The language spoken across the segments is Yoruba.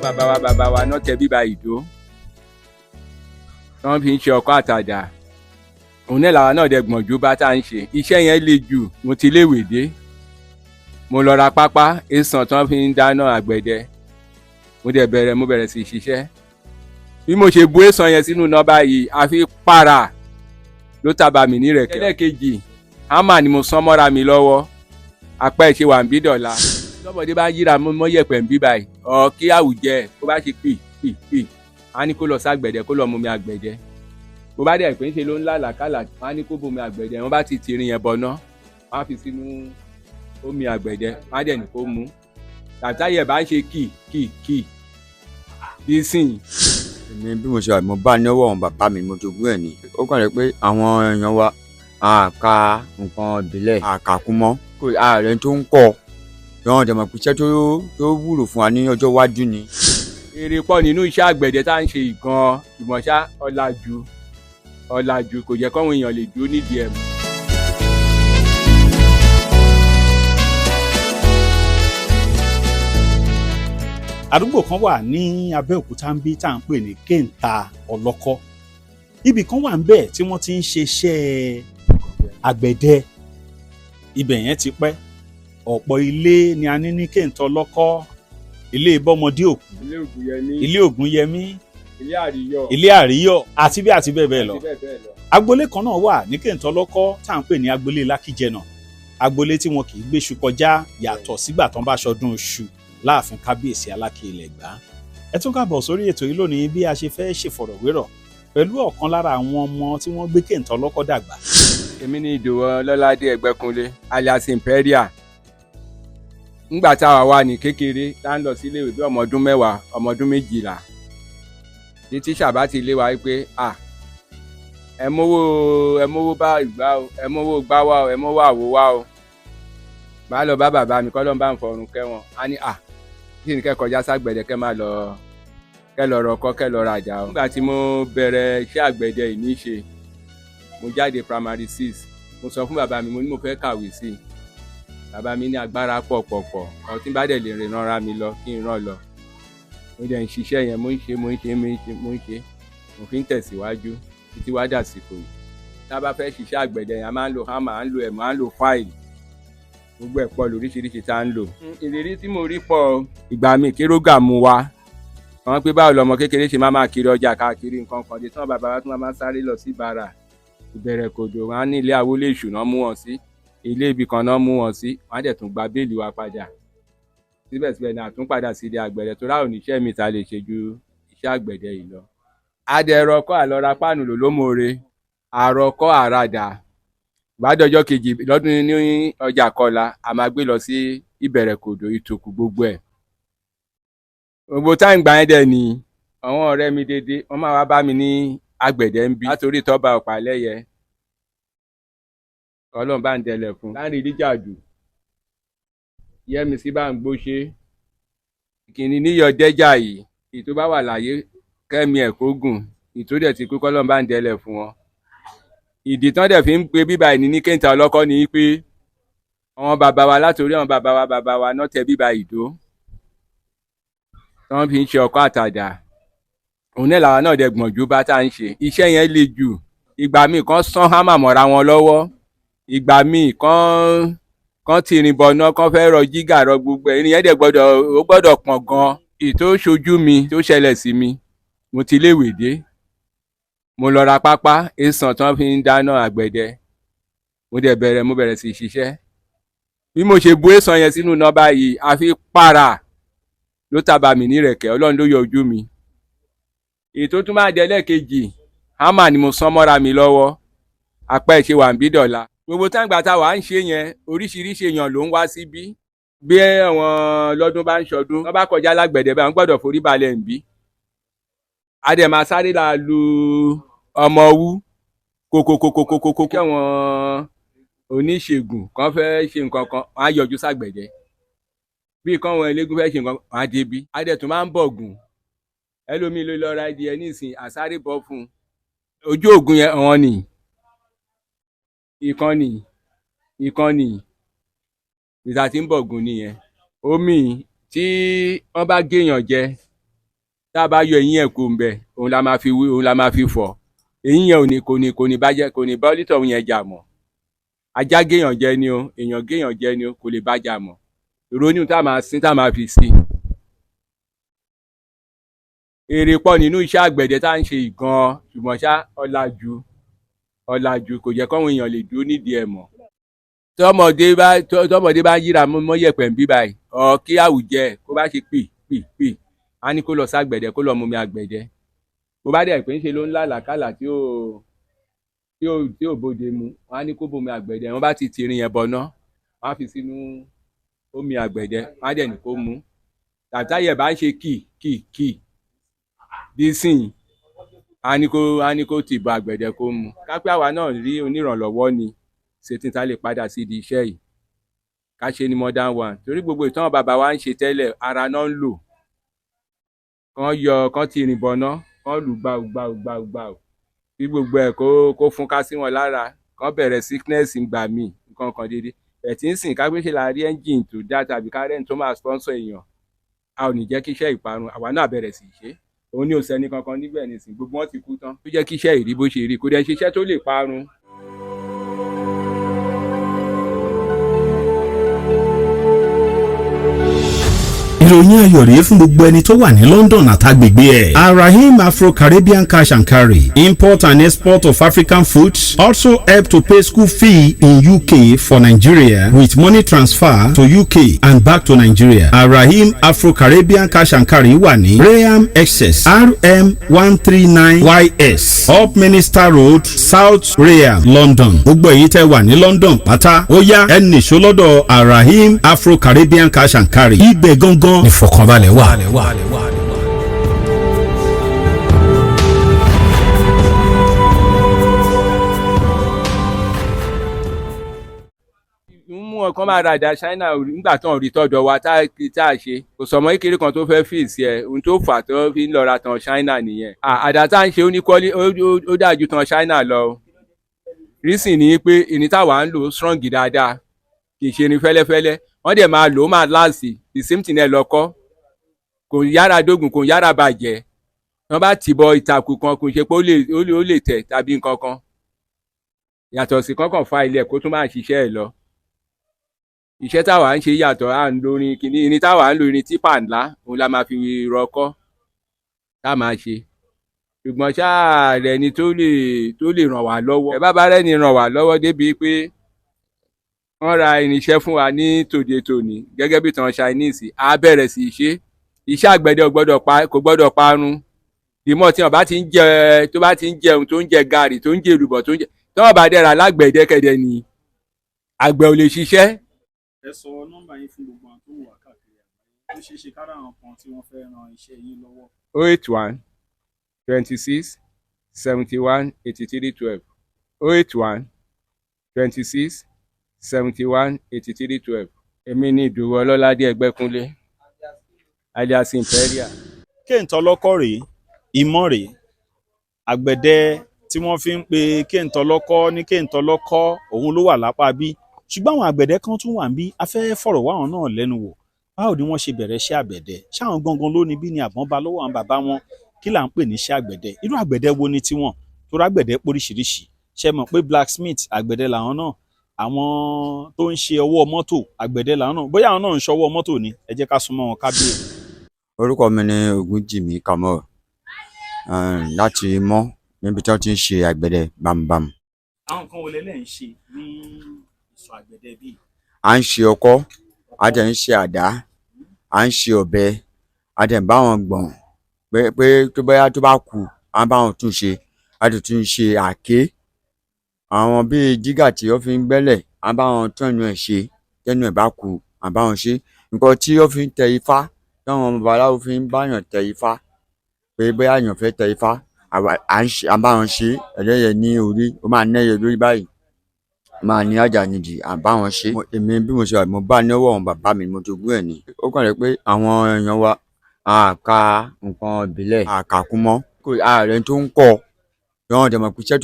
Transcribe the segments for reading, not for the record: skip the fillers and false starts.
Bàbá wa náà tẹ bíbá ìdó tí wọ́n fi ń ṣe ọkọ́ àtàdá. Òun náà làwa náà dẹ̀ gbọ̀njú bá tá à ń ṣe. Iṣẹ́ yẹn le jù. Mo ti léèwé dé, mo lọ ra pápá èsàn tí wọ́n fi ń dáná àgbẹ̀dẹ. Mo dẹ̀ bẹ̀rẹ̀, mo bẹ̀rẹ̀ sí í ṣiṣẹ́. Bí mo ṣe bu èsàn yẹn sínú iná báyìí, àfi para ló tàbá mi ní rẹ̀kẹ́. Ẹlẹ́ẹ̀kejì, hámà ni mo sán mọ́ra mi lọ́wọ́. Apá ẹ̀ ṣe wà ń bí dọ̀la. Lọ́mọdé bá yíra mọ́ yẹ̀pẹ̀ ń bí báyìí, ọ̀ kí àwùjẹ kó bá ṣe pì pì pì, á ní kó lọ ságbẹ̀dẹ, kó lọ mú mi àgbẹ̀dẹ. Bó bá dẹ̀ pé ń ṣe ló ń làlàkàlà, wọ́n á ní kó bomi àgbẹ̀dẹ. Wọ́n bá ti tìrìn yẹn bọ̀ná, wọ́n á fi sínú omi àgbẹ̀dẹ, wọ́n á dẹ̀ ní kó mú. Tàbí bá ń ṣe kì kì kì bí sìn. Èmi bí mo ṣe wà, mo bá ní ọwọ́ àwọn bàbá mi, mo jogún ẹ̀ ni. Ó kàn rẹ̀ pé àwọn èèyàn wa àka nǹkan ìbílẹ̀ àkàkú mọ́ kò ààrẹ tó ń kọ́ ìwọ̀n dẹ̀ mọ̀ pé iṣẹ́ tó wúlò fún wa ní ọjọ́ iwájú ni. Èrè pọ̀ nínú iṣẹ́ àgbẹ̀dẹ tá à ń ṣe gan-an, ṣùgbọ́n ṣá ọ̀làjú kò jẹ́ kọ́wọn èèyàn lè dúró nídìí ẹ̀ mọ́. Àdúgbò kan wà ní Abẹ́òkúta ń bí tá à ń pè ní Kéńtà Ọlọ́kọ́. Ibì kan wà ńbẹ̀ tí wọ́n ti ń ṣe iṣẹ́ àgbẹ̀dẹ. Ibẹ̀ yẹn ti pẹ́. Ọ̀pọ̀ ilé ni a ní ní Kéńtà Ọlọ́kọ́: ilé Bọ́mọdé Òkú, Ilé Ògùnyẹmí, ilé Ògúnyẹmí, ilé Àríyọ̀, ilé Àríyọ̀ àti bí àti bẹ́ẹ̀ bẹ́ẹ̀ lọ. Àti bẹ́ẹ̀ bẹ́ẹ̀ lọ. Agboolé kan náà wà ní Kéńtà Ọlọ́kọ́ tá à ń pè ní agboolé Lákíjẹnà, agboolé tí wọn kì í gbéṣu kọjá yàtọ̀ sígbà tán bá ṣọdún iṣu láàfin kábíyèsí Aláké ilẹ̀ Ẹ̀gbá. Ẹ tún káàbọ̀ sórí ètò yìí lónìí bí a ṣe fẹ́ ṣèfọ̀rọ̀wérọ̀ pẹ̀lú ọ̀kan lára àwọn ọmọ tí wọ́n gbé Kéńtà Ọlọ́kọ́ dàgbà. Èmi ní Ìdòwú Ọlọ́ládé Ẹgbẹ́kúnlé alias Imperial. Ńgbà táwa wà ní kékeré, tá ń lọ síléèwé bí ọmọ ọdún 10, ọmọ ọdún 12, ní tíṣà bá ti lé wa pé à ẹ mówó, ẹ mówó bá ìgbà o, ẹ mówó gbá wá o, ẹ mówó àwo wá o, bá lọ bá bàbá mi kọ́ ló ń bá ń fọrùn kẹ́ wọn, á ní à kí ni kẹ́ kọjá ságbẹ̀dẹ, kẹ́ má lọ, kẹ́ lọ rọkọ́, kẹ́ lọ rajà o. Nígbà tí mo bẹ̀rẹ̀ iṣẹ́ àgbẹ̀dẹ yìí ní ṣe, mo jáde primary 6, mo sọ fún bàbá mi, mo ní mo fẹ́ kàwé sí i. Bàbá mi ní agbára pọ̀ pọ̀ pọ̀, ọtí bá dẹ̀ lè rìn ránra mi lọ kí n rán lọ. Mo dẹ̀ ń ṣiṣẹ́ yẹn, mo ń ṣe, mo ń ṣe, mo ń ṣe, mo ń ṣe, mo fi ń tẹ̀síwájú títí wá dàsìkò yìí. Tá a bá fẹ́ ṣiṣẹ́ àgbẹ̀dẹ yẹn, a máa ń lo hammer, à ń lo ẹ̀mú, à ń lo fáìlì, gbogbo ẹ̀ pọ̀ lóríṣiríṣi tá a ń lò. Ìrírí tí mo rí pọ̀. Ìgbà míì kérógà mú wa, wọ́n pé báwo lọmọ kékeré ṣe máa máa kiri ọjà káàkiri nǹkan kan dé tí wọ́n bàbá wa tún máa sáré lọ sí bàrà ìbẹ̀rẹ̀ kòdò. Wọn á ní ilé awolé ìṣúná mú wọn sí ilé ibì kan náà mú wọn sí, wọn á dẹ̀ tún gba béèlì wa padà. Síbẹ̀síbẹ̀ náà tún padà sí ilé àgbẹ̀dẹ tó ráò níṣẹ́ mi ta lè ṣe ju iṣẹ́ àgbẹ̀dẹ yìí lọ. Adẹ̀rọ̀ kọ́ àlọ́ra páànù ló lómore àròkọ́ àràdà gbàdọ̀jọ́ kejì lọ́dún ní ọjà kọlà, a máa gbé lọ sí ìbẹ̀rẹ̀ kòdò ìtòkù gbogbo ẹ̀. Gbogbo táìm gbà yẹn dẹ̀ ni àwọn ọ̀rẹ́ mi dédé wọ́n máa wá bá mi ní àgbẹ̀dẹ ń bí látòrí tọ́ba ọ̀pálẹ́yẹ, Ọlọ́run bá ń dẹlẹ̀ fún láàrin ìdíjàdù Yẹ́misí bá ń gbóṣe kìnní níyọ̀ dẹ́jà yìí, èyí tó bá wà láyé kẹ́mi ẹ̀ kó gùn, èyí tó dẹ̀ ti kú kọ́lọ́run bá ń dẹlẹ̀ fún wọn. Ìdí tán dẹ̀ fi ń pe bíbá yìí ní Kéńtà Ọlọ́kọ́ ni pé àwọn bàbá wa látòrí àwọn bàbá wa bàbá wa náà tẹ bíbá ìdó tí wọ́n fi ń ṣe ọkọ́ àtàdá. Òun náà làwa náà dẹ̀ gbọ̀njú bá tá à ń ṣe. Iṣẹ́ yẹn le jù. Ìgbà míì kan sán hámà mọ́ra wọn lọ́wọ́, ìgbà míì kan tìrìn bọ̀nà, kan fẹ́ rọ jígà rọ gbogbo ẹ̀. Ìrìn yẹn dẹ̀ gbọ́dọ̀, ó gbọ́dọ̀ pọ̀n gan. Èyí tó ṣojú mi tó ṣẹlẹ̀ sí mi, mo ti léèwé dé, mo lọ ra pápá èsàn tí wọ́n fi ń dáná àgbẹ̀dẹ. Mo dẹ̀ bẹ̀rẹ̀, mo bẹ̀rẹ̀ sí í ṣiṣẹ́. Bí mo ṣe bu èsàn yẹn sínú iná báyìí, àfi para ló tàbá mi ní rẹ̀kẹ́. Ọlọ́run ló yọ ojú mi. Èyí tó tún máa dé lẹ́ẹ̀kejì, hámà ni mo sán mọ́ra mi lọ́wọ́. Apá ẹ̀ ṣe wà ń bí dọ̀la. Gbogbo táǹgbà tá a wà ń ṣe yẹn, oríṣiríṣi èèyàn ló ń wá síbí. Bí àwọn lọ́dún bá ń ṣọdún, wọ́n bá kọjá lágbẹ̀dẹ báyìí, wọ́n gbọ́dọ̀ forí balẹ̀ ń bí. A dẹ̀ máa sáré la lu ọmọ wú kókókókókókó kí àwọn oníṣègùn kan fẹ́ ṣe nǹkan kan, wọ́n á yọjú ságbẹ̀dẹ. Bí kan wọn eléégún fẹ́ ṣe nǹkan, wọ́n á débi. A dẹ̀ tún máa ń bọ̀gùn. Ẹlòmíì ló lọ ra ẹdìyẹ nísìnyí, àsáré bọ́ fún un. Ojú ògùn yẹn wọn nì ìkànnì ìkànnì ìta tí ń bọ̀gùn nìyẹn. Omi tí wọ́n bá géèyàn jẹ Tá a bá yọ eyín ẹ̀ kó ń bẹ̀, òun la máa fi wí, òun la máa fi fọ̀. Eyín yẹn ò ní kò ní kò ní bàjẹ́, kò ní bá onítọ̀hún yẹn jà mọ́. Ajá géèyàn jẹ ni o, èèyàn géèyàn jẹ ni o, kò lè bá jà mọ́. Ìrònú tá a máa sin, tá a máa fi sí. Èrè pọ̀ nínú iṣẹ́ àgbẹ̀dẹ tá à ń ṣe yìí gan-an, ṣùgbọ́n ṣá ọ̀làjú kò jẹ́ kọ́wọn èèyàn lè dúró nídìí ẹ̀ mọ́. Tọ́mọdé bá yíra mọ́ yẹ̀pẹ̀ ń bí báyìí, ọ̀ kí àwùjẹ kó bá ṣe pì pì pì, á ní kó lọ ságbẹ̀dẹ, kó lọ mumi àgbẹ̀dẹ. Bó bá dẹ̀ pé ńṣe ló ń làlàkàlà tí ò bóde mu, wọ́n á ní kó bomi àgbẹ̀dẹ. Wọ́n bá ti tìrìn yẹn bọ̀ná, wọ́n á fi sínú omi àgbẹ̀dẹ, wọ́n á dẹ̀ ní kó mu. Tàbí táyẹ̀ bá ń ṣe kì kì kì dísìn, á ní kó tìbọ̀ àgbẹ̀dẹ kó mu. Kápẹ́ àwa náà rí onírànlọ́wọ́ ni ṣètì tá lè padà sí ìdí iṣẹ́ yìí, ká ṣe ní modern one, torí gbogbo ìtàn bàbá wa ń ṣe tẹ́lẹ̀, ara náà ń lò. Kán yọ, kán ti rìn bọ̀ná, kán lù gbàù gbàù gbàù gbàù, kí gbogbo ẹ̀ kó fúnká sí wọn lára, kán bẹ̀rẹ̀ sickness gbà míì, nǹkan kan déédéé ẹ̀ tí ń sìn. Ká pé ṣe la rí engine tó dá tàbí ká rẹ́ni tó máa sponsor èèyàn, a ò ní jẹ́ kí iṣẹ́ ìparun. Àwa náà bẹ̀rẹ̀ sí í ṣe. Òun ní ò sẹ́ni kankan níbẹ̀ nísìn, gbogbo wọn ti kú tán. Tó jẹ́ kí iṣẹ́ ìrí bó ṣe rí, kò dẹ̀ ṣiṣẹ́ tó lè parun. Ìròyìn ayọ̀ rèé fún gbogbo ẹni tó wà ní London àtàgbègbè ẹ̀. Arahim Afro-Caribbean Cash and Carry, import and export of African foods, also help to pay school fee in UK for Nigeria with money transfer to UK and back to Nigeria. Arahim Afro-Caribbean Cash and Carry wà ní Rainham, Essex, RM139 YS, Upminster Road, South Rainham, London. Gbogbo èyí tẹ́ wà ní London pátá, ó yá, ẹ nìṣó lọ́dọ̀ Arahim Afro-Caribbean Cash and Carry. Ibẹ̀ gangan ìfọ̀kànbalẹ̀ wà. Mú ọkàn máa ra àdá China nígbà tó ń rí tọ́jọ́ wa tá a ṣe kò sọmọ kékeré kan tó fẹ́ fèsì ẹ̀. Ohun tó fà tó fi ń lọ ra tán China nìyẹn. Àdá tá à ń ṣe, ó ní quality, ó dáa ju tán China lọ. Reason ni pé ìní táwa ń lò strong dáadáa, kì í ṣe ní fẹ́lẹ́fẹ́lẹ́. Wọ́n dẹ̀ máa lò ó, máa last. The same thing ẹ̀ lọ́kọ́, kò yára dógùn, kò yára bàjẹ́. Wọ́n bá tìbọ̀ ìtàkùn kan, kò ṣe pé ó lè tẹ̀ tàbí nǹkan kan, yàtọ̀ sí kọ́kàn fa ilẹ̀ kó tún máa ṣiṣẹ́ ẹ̀ lọ. Iṣẹ́ táwa ń ṣe yàtọ̀. À ń lo irin kìíní, irin táwa ń lo, irin típà ńlá, òun la máa fi rọkọ́ tá a máa ṣe. Ṣùgbọ́n ṣáà rẹ̀ ni tó lè ràn wá lọ́wọ́. Ẹ bá bá rẹ́ni ràn wá lọ́wọ́ débi pé wọ́n ra irinṣẹ́ fún wa ní tòde tòní gẹ́gẹ́ bí tàn Chinese, á bẹ̀rẹ̀ sí í ṣe. Iṣẹ́ àgbẹ̀dẹ kò gbọ́dọ̀ parun. Ìmọ̀ tí wọ́n bá ti ń jẹ, tó bá ti ń jẹun, tó ń jẹ gààrí, tó ń jẹ èlùbọ́, tó ń jẹ, tí wọ́n bá dẹ́ra lágbẹ̀dẹ kẹ̀dẹ̀ ni àgbẹ̀ ò lè ṣiṣẹ́. Ẹ sọ nọ́mbà yín fún gbogbo àwọn tó ń wà káàkiri àgbáyé. Ó ṣeé ṣe kára àwọn kan tí wọ́n fẹ́ ran iṣẹ́ yín lọ́wọ́. 081 26 71 83 12, 081 26 71 83 12. Èmi ní Ìdòwú Ọlọ́ládé Ẹgbẹ́kúnlé, alias Imperial. Kéńtọ́ ọlọ́kọ́ rèé, ìmọ̀ rèé, àgbẹ̀dẹ tí wọ́n fi ń pe kéńtọ́ ọlọ́kọ́ ní kéńtọ́ ọlọ́kọ́, òun ló wà lápá bí. Ṣùgbọ́n àwọn àgbẹ̀dẹ kan tún wà ń bí, a fẹ́ fọ̀rọ̀ wá àwọn náà lẹ́nu wò. Báwo ni wọ́n ṣe bẹ̀rẹ̀ iṣẹ́ àgbẹ̀dẹ? Ṣáwọn gangan ló ní bí ni àbọ̀n ba lọ́wọ́ àwọn bàbá wọn? Kí là ń pè ní iṣẹ́ àgbẹ̀dẹ? Irú àgbẹ̀dẹ wo ni tiwọn? Torí àgbẹ̀dẹ póríṣiríṣi. Ṣe mọ̀ pé blacksmith, àgbẹ̀dẹ làwọn náà. Àwọn tó ń ṣe ọwọ́ mọ́tò, àgbẹ̀dẹ làwọn náà. Bóyá àwọn náà ń ṣọwọ́ mọ́tò ni. Ẹ jẹ́ ká súnmọ́ wọn, ká béèrè. Orúkọ mi ni Ògúnjìmí Kamal, láti mọ́ níbi tí wọ́n ti ń ṣe àgbẹ̀dẹ bámbám. Àwọn nǹkan wo lẹ́lẹ́ ń ṣe ní ìsọ̀ àgbẹ̀dẹ bíi? À ń ṣe ọkọ́, a dẹ̀ ń ṣe àdá, à ń ṣe ọ̀bẹ, a dẹ̀ ń bá wọn gbọ̀n pé tó bá yá, tó bá kú, à ń bá wọn tún ṣe. A dẹ̀ tún ṣe àáké, àwọn bíi dígà tí wọ́n fi ń gbẹ́lẹ̀, à ń bá wọn tún ẹnu ẹ̀ ṣe. Tẹ́nu ẹ̀ bá kú, à ń bá wọn ṣe. Nǹkan tí wọ́n fi ń tẹ ifá, táwọn babaláwo fi ń báyàn tẹ ifá, pé bóyá èèyàn fẹ́ tẹ ifá, àwa à ń ṣe, à ń bá wọn ṣe. Ẹlẹ́yẹ ní orí, ó máa nẹ́yẹ lórí báyìí, ó máa ní àjà nídìí, à ń bá wọn ṣe. Èmi bí mo ṣe wà, mo bá ní ọwọ́ àwọn bàbá mi, mo jogún ẹ̀ ni. Ó kàn jẹ́ pé àwọn èèyàn wa, a kà nǹkan ìbílẹ̀, a kà kún mọ́ ààrẹ tó ń kọ́ wọn dẹ̀ mọ̀ pé iṣẹ́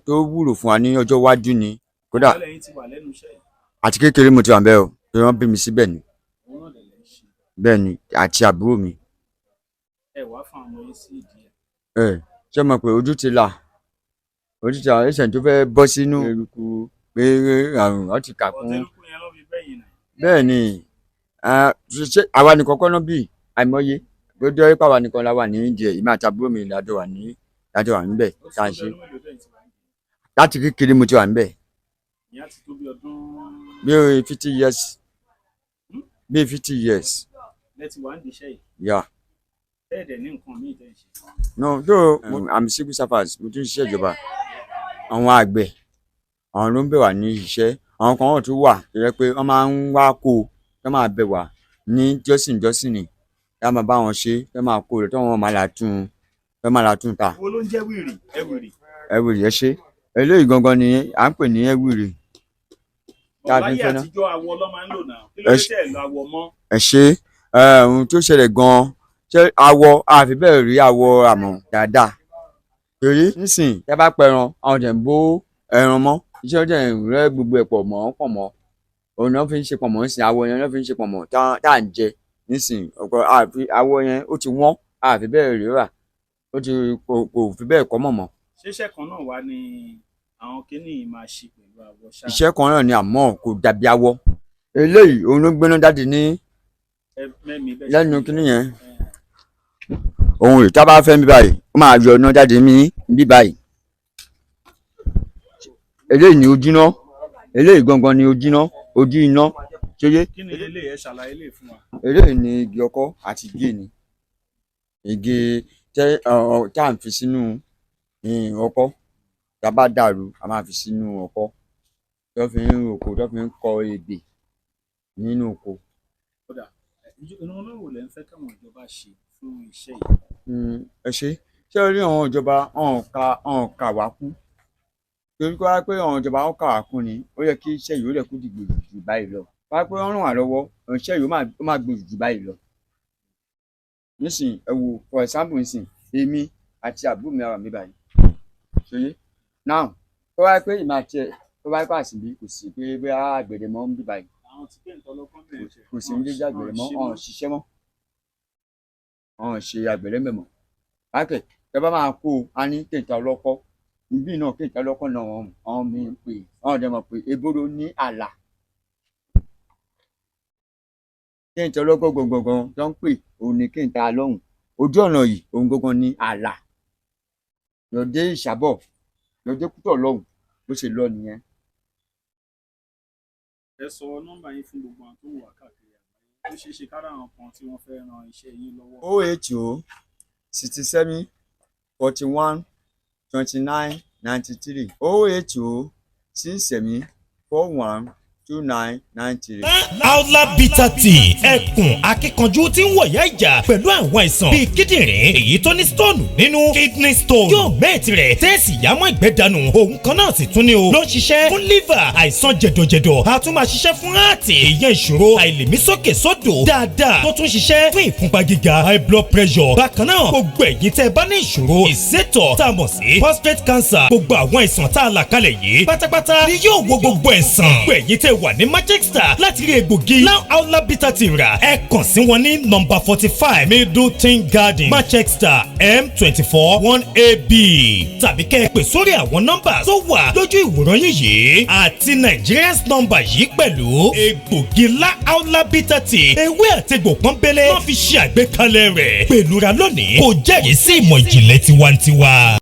tó wúlò fún wa ní ọjọ́ iwájú ni kódà. Lẹ́yìn tí wà lẹ́nu iṣẹ́ yìí? Àti kékeré mo ti wà bẹ́ẹ̀ o, pé wọ́n bí mi síbẹ̀ ni. Òun náà lẹ̀ lẹ́ ń ṣe. Bẹ́ẹ̀ ni, àti àbúrò mi. Ẹ wá fún àwọn yín sí ìdí ẹ̀. Ẹ ṣé mọ̀ pé ojú ti là, ojú ti là, ẹsẹ̀ tó fẹ́ bọ́ sínú eruku pé àrùn ọ̀ ti kà kún. Ọ̀tẹ̀lùkù yẹn ló fi bẹ́yìn náà. Bẹ́ẹ̀ ni, ṣe àwa nìkan kọ́ náà bí àìmọye bó jẹ́ pé àwa nìkan la wà ní ìdí ẹ̀, èmi àti àbúrò mi lájọ wà ní, lájọ wà níbẹ̀ Ó ti tá à tó ń ṣe. bí ọdún mélòó tẹ́yìn ti wà ní? Láti kékeré mo ti wà níbẹ̀. Ìyá ti tó bí ọdún Bí 50 years, bí 50 years. Lẹ ti wà ń diṣẹ́ yìí. Yeah. Bẹ́ẹ̀ dẹ̀ ní nǹkan míì tẹ́ ń ṣe. No, though I'm civil servant, mo tún ń ṣiṣẹ́ ìjọba. Àwọn àgbẹ̀, àwọn ló ń bẹ̀ wá ní iṣẹ́. Àwọn kan náà tún wà tó jẹ́ pé wọ́n máa ń wá kó, wọ́n máa bẹ̀ wá ní jọ́sìn jọ́sìn ni. Kí a máa bá wọn ṣe, kí wọ́n máa kó lọ, tí wọ́n máa là tún, kí wọ́n máa là tún ta. Wo ló ń jẹ́ wìrì? Ẹ wìrì. Ẹwìrì, ẹ ṣé. Eléyìí gangan ni à ń pè ní ẹwìrì. Tá a fi ń Láyé fẹ́ ná. àtijọ́, awọ ló máa ń lò náà. Kí ló Ẹ dé tẹ̀ lọ awọ mọ́? Ẹ ṣé. Ohun tó ṣẹlẹ̀ gan-an, ṣé awọ, a fi bẹ́ẹ̀ rí awọ àmọ́ dáadáa. Torí nísìnyí, tí a bá pẹran, àwọn tẹ̀ ń bó ẹran mọ́. Iṣẹ́ tẹ̀ ń rẹ́ gbogbo ẹ̀ pọ̀ mọ́ pọ̀nmọ́. Òun náà fi ń ṣe pọ̀nmọ́ nísìnyí, awọ yẹn náà fi ń ṣe pọ̀nmọ́ tá à ń jẹ nísìnyí. Ọ̀pọ̀ àfi awọ yẹn ó ti wọ́n, a fi bẹ́ẹ̀ rí rà. Ó ti kò fi bẹ́ẹ̀ kọ́ mọ̀ mọ́. Ṣéṣẹ́ kan náà wá ní àwọn kinní yìí máa ṣe pẹ̀lú awọ ṣá? Iṣẹ́ kan náà ni, àmọ́ kò dàbí awọ. Eléyìí òun ló gbéná jáde ní Ẹ mẹ́mi bẹ́ẹ̀ ṣe lẹ́nu rí. Kinní yẹn. Ohun rè tá a bá fẹ́ mi báyìí, ó máa yọ iná jáde ní bí báyìí. Eléyìí ni ojú iná. Eléyìí gangan ni ojú iná, ojú iná. Ṣé yé? Kí ni eléyìí? Ẹ ṣàlàyé eléyìí fún wa. Eléyìí ni igi ọkọ́ àti igi ni. Igi tẹ́ ọ tá à ń fi sínú ọkọ́. Tá a bá dàrú, a máa fi sínú ọkọ́. Tó fi ń roko, tó fi ń kọ ebè nínú oko. Kódà ìrànlọ́wọ́ wo lẹ ń fẹ́ káwọn ìjọba ṣe fún iṣẹ́ yìí? Ẹ ṣé. Ṣé o rí àwọn ìjọba, wọn ò kà wá kún. Torí kó wá pé àwọn ìjọba wọn kà wá kún ni, ó yẹ kí iṣẹ́ yìí ó yẹ kó di gbòòrò jù báyìí lọ. Wá pé wọ́n ràn wá lọ́wọ́, iṣẹ́ yìí ó máa gbòòrò jù báyìí lọ. Nísìnyí, ẹ wo for example nísìnyí, èmi àti àbúrò mi wà níbí báyìí. Ṣé yé? Now, tó bá jẹ́ pé èmi àti ẹ̀, tó bá jẹ́ pé àsìbí, kò sí pé bóyá àgbẹ̀dẹ mọ́ níbí báyìí. Àwọn tí kéńtọ́ lọ́kọ́ bẹ̀rẹ̀ ṣe. Kò sí ní jẹ́ àgbẹ̀dẹ mọ́, wọn ò ṣiṣẹ́ mọ́. Wọn ò ṣe àgbẹ̀dẹ ńbẹ̀ mọ́. Bákẹ̀, tẹ bá máa kó o, a ní kéńtà ọlọ́kọ́. Ibí náà kéńtà ọlọ́kọ́ náà àwọn míì ń pè é. Wọ́n dẹ̀ mọ̀ pé ebóró ní àlà. Kéńtà ọlọ́kọ́ gangan tó ń pè òun ní kéńtà lọ́hùn. Ojú ọ̀nà yìí òun gangan ní àlà. Lọ dé Ìṣàbọ̀, lọ dé Kútọ̀ lọ́hùn, bó ṣe lọ nìyẹn. Ẹ sọ nọ́mbà yín fún gbogbo àwọn tó ń wà káàkiri àgbáyé. Ó ṣeé ṣe kára àwọn kan tí wọ́n fẹ́ ran iṣẹ́ yín lọ́wọ́. 080 67 41 29 93, 080 67 41 29 93. Aula Bitter Tea, ẹkùn akíkanjú tí ń wọ̀yá ìjà pẹ̀lú àwọn àìsàn bíi kíndìnrín èyí tó ní stone nínú, kidney stone, yóò mẹ́ẹ̀tì rẹ̀ tẹ́ẹ̀sì yámọ́ ìgbẹ́ dànù. Òun kan náà sì tún ní o ló ń ṣiṣẹ́ fún liver, àìsàn jẹ̀dọ̀jẹ̀dọ̀, a tún máa ṣiṣẹ́ fún heart, ìyẹn ìṣòro àìlèmísókè sódò dáadáa, tó tún ṣiṣẹ́ fún ìfúnpá gíga, high blood pressure. Bákan náà, gbogbo ẹ̀yin tẹ́ ẹ bá ní ìṣòro ìsétọ̀ tá a mọ̀ sí prostate cancer, gbogbo àwọn àìsàn tá a là kalẹ̀ yìí pátápátá ni yóò wo gbogbo ẹ̀sán. Gbogbo ẹ̀yin tẹ́ wà ní Manchester láti rí egbògi Now Aula Bitter Tea rà, ẹ kàn sí wọn ní nọ́mbà 45 Middleton Garden, Manchester, M24 1AB, tàbí kẹ́ ẹ pè sórí àwọn nọ́mbà tó wà lójú ìwòran yín yìí àti Nigerians nọ́mbà yìí pẹ̀lú. Egbògi La Aula Bitter Tea, ewé àtegbò pọ́nbélé wọ́n fi ṣe àgbékalẹ̀ rẹ̀. Pẹ̀lú ra lónìí, kò jẹ́rìí sí ìmọ̀ ìjìnlẹ̀ tiwantiwa.